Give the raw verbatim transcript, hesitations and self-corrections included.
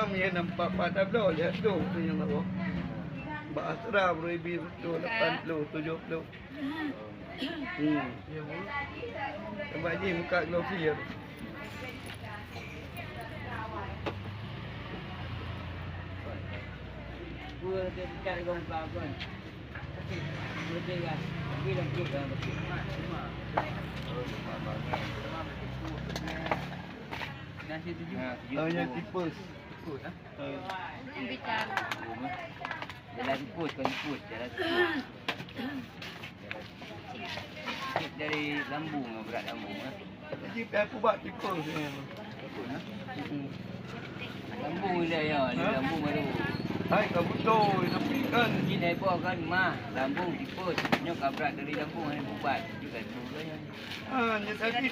Nyan nampak pada bloe, lihat tu, tu nyang lawa. Bak Astra, beribi, tu, lapan puluh, tujuh puluh. Hmm. Nampak ni muka glosir. Oh, yang tipus. Tipus, ah. Jalan tipus, bukan tipus, jalan tipus. Jalan tipus. Dari lambung, berat lambung, ah. Jadi, payah peubat tipus ni. Tipus, ah. Lambung dia, ya, ni lambung baru. Hai, ka beutôi, tapi kan. Jin hai boh kan, mah, lambung tipus. Nyoe ka berat dari lambung, hai, peubat. Itu kan, tu kan. Ah, ni tadi.